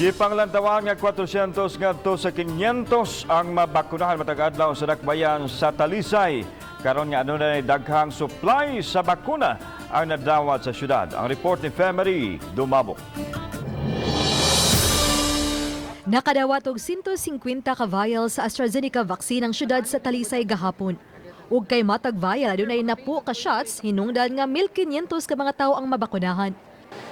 Gipanglantawan nga 400 ngadto sa 500 ang mabakunahan matag adlaw sa dakbayan sa Talisay. Karon nga adunay daghang supply sa bakuna ang nadawat sa syudad. Ang report ni Femery Dumabok. Nakadawat og 150 ka vial sa AstraZeneca vaccine ang syudad sa Talisay gahapon. Ug kay matag vial adunay 10 ka shots, hinungdan nga 1,500 ka mga tawo ang mabakunahan.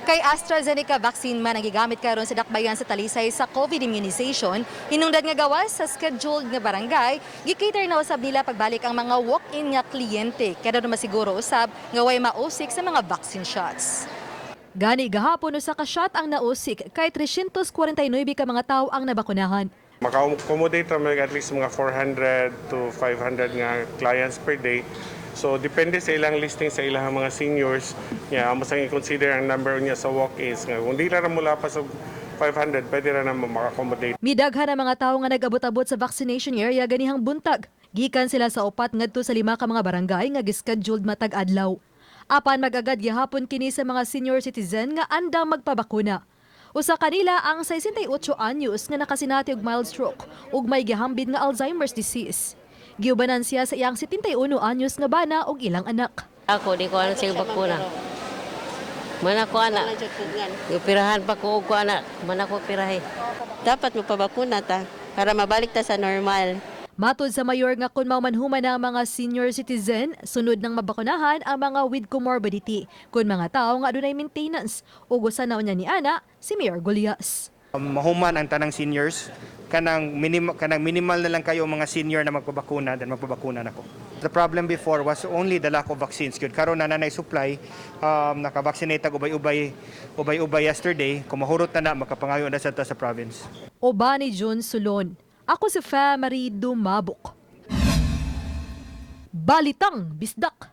Kay AstraZeneca vaccine man ang gigamit karon sa dakbayan sa Talisay sa COVID immunization, hinungdan nga gawas sa scheduled nga barangay, gi-cater na usab nila pagbalik ang mga walk-in nga kliyente kada masiguro usab nga way mausik sa mga vaccine shots. Gani gahapon usa ka shot ang nausik kay 349 ka mga tawo ang nabakunahan. Maka-accommodate ra man at least mga 400 to 500 nga clients per day. So depende sa ilang listing sa ilang mga seniors nya amo sang i-consider ang number niya sa walk-ins nga kung di ra mula pa sa 500, pwede ra na maka-accommodate. Midaghan ang mga tawo nga nag-abot-abot sa vaccination area ganihang buntag. Gikan sila sa upat ngadto sa lima ka mga barangay nga gischeduled matag adlaw. Apan mag-agad gihapon kini sa mga senior citizen nga andam magpabakuna. Usa kanila ang 68 anyos nga nakasinati og mild stroke ug may gihambin nga Alzheimer's disease. Giubanan siya sa iyang 71 anyos nga bana ug ilang anak. Ako, di ko ano siya bakuna. Mana ko ana. Pirahan pa ko og ko ana. Mana ko pirahe. Dapat magpabakuna ta para mabalik ta sa normal. Matod sa mayor nga kung maumanhuman na ang mga senior citizen, sunod ng mabakunahan ang mga with comorbidity, kun mga tao nga adunay maintenance. Ug usa na unya ni ana si Mayor Golias. Mahuman ang tanang seniors, kanang minimal na lang kayo mga senior na magpabakuna, then magpabakuna na ko. The problem before was only the lack of vaccines. Gyud karon na nanay supply, naka-vaccinate ag ubay-ubay ubay-ubay yesterday, kung mahurot na na makapangayo na sa ta sa province. Uban ni John Sulon. Ako si Marie Dumabok. Balitang Bisdak.